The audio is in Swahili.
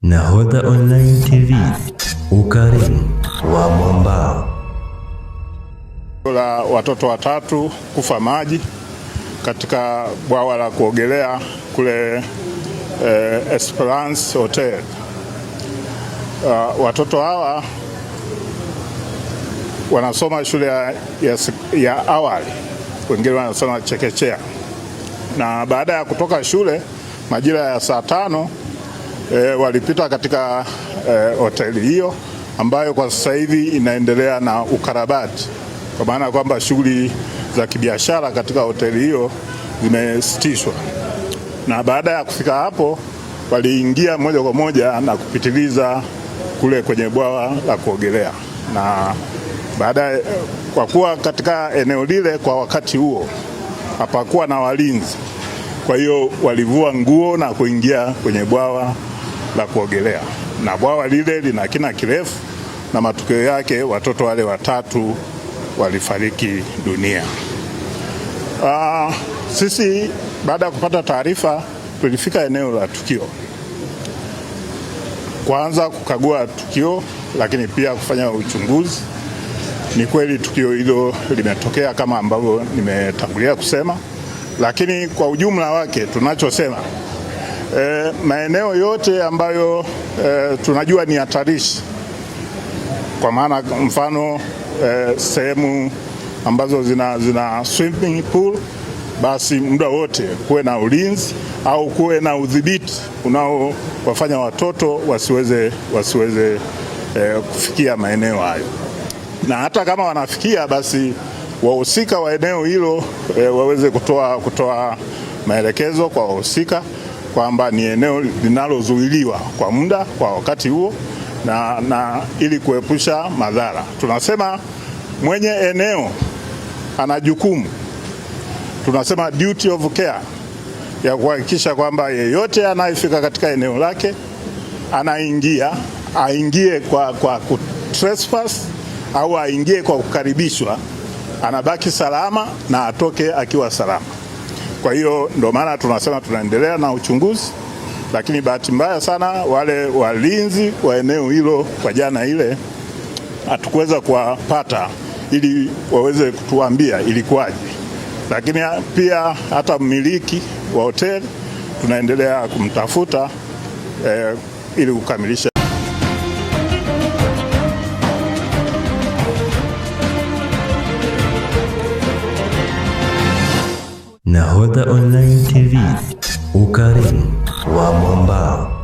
Nahodha Online TV, ukarimu wa mwambao. La watoto watatu kufa maji katika bwawa la kuogelea kule Esperance Hotel. Watoto hawa wanasoma shule ya awali, wengine wanasoma chekechea, na baada ya kutoka shule majira ya saa 5 walipita katika hoteli hiyo ambayo kwa sasa hivi inaendelea na ukarabati, kwa maana kwamba shughuli za kibiashara katika hoteli hiyo zimesitishwa. Na baada ya kufika hapo, waliingia moja kwa moja na kupitiliza kule kwenye bwawa la kuogelea, na baada, kwa kuwa katika eneo lile kwa wakati huo hapakuwa na walinzi, kwa hiyo walivua nguo na kuingia kwenye bwawa la kuogelea, na bwawa lile lina kina kirefu, na matokeo yake watoto wale watatu walifariki dunia. Sisi baada ya kupata taarifa tulifika eneo la tukio kwanza kukagua tukio, lakini pia kufanya uchunguzi. Ni kweli tukio hilo limetokea kama ambavyo nimetangulia kusema, lakini kwa ujumla wake tunachosema maeneo yote ambayo tunajua ni hatarishi, kwa maana mfano sehemu ambazo zina swimming pool, basi muda wote kuwe na ulinzi au kuwe na udhibiti unaowafanya watoto wasiweze kufikia maeneo hayo, na hata kama wanafikia basi wahusika wa eneo hilo waweze kutoa maelekezo kwa wahusika kwamba ni eneo linalozuiliwa kwa muda kwa wakati huo, na ili kuepusha madhara. Tunasema mwenye eneo ana jukumu, tunasema duty of care ya kuhakikisha kwamba yeyote anayefika katika eneo lake anaingia, aingie kwa trespass au aingie kwa kukaribishwa, anabaki salama na atoke akiwa salama. Kwa hiyo ndio maana tunasema tunaendelea na uchunguzi, lakini bahati mbaya sana wale walinzi wa eneo hilo kwa jana ile hatukuweza kuwapata ili waweze kutuambia ilikuwaje, lakini pia hata mmiliki wa hoteli tunaendelea kumtafuta ili kukamilisha. Nahodha Online TV, ukarimu wa mwambao.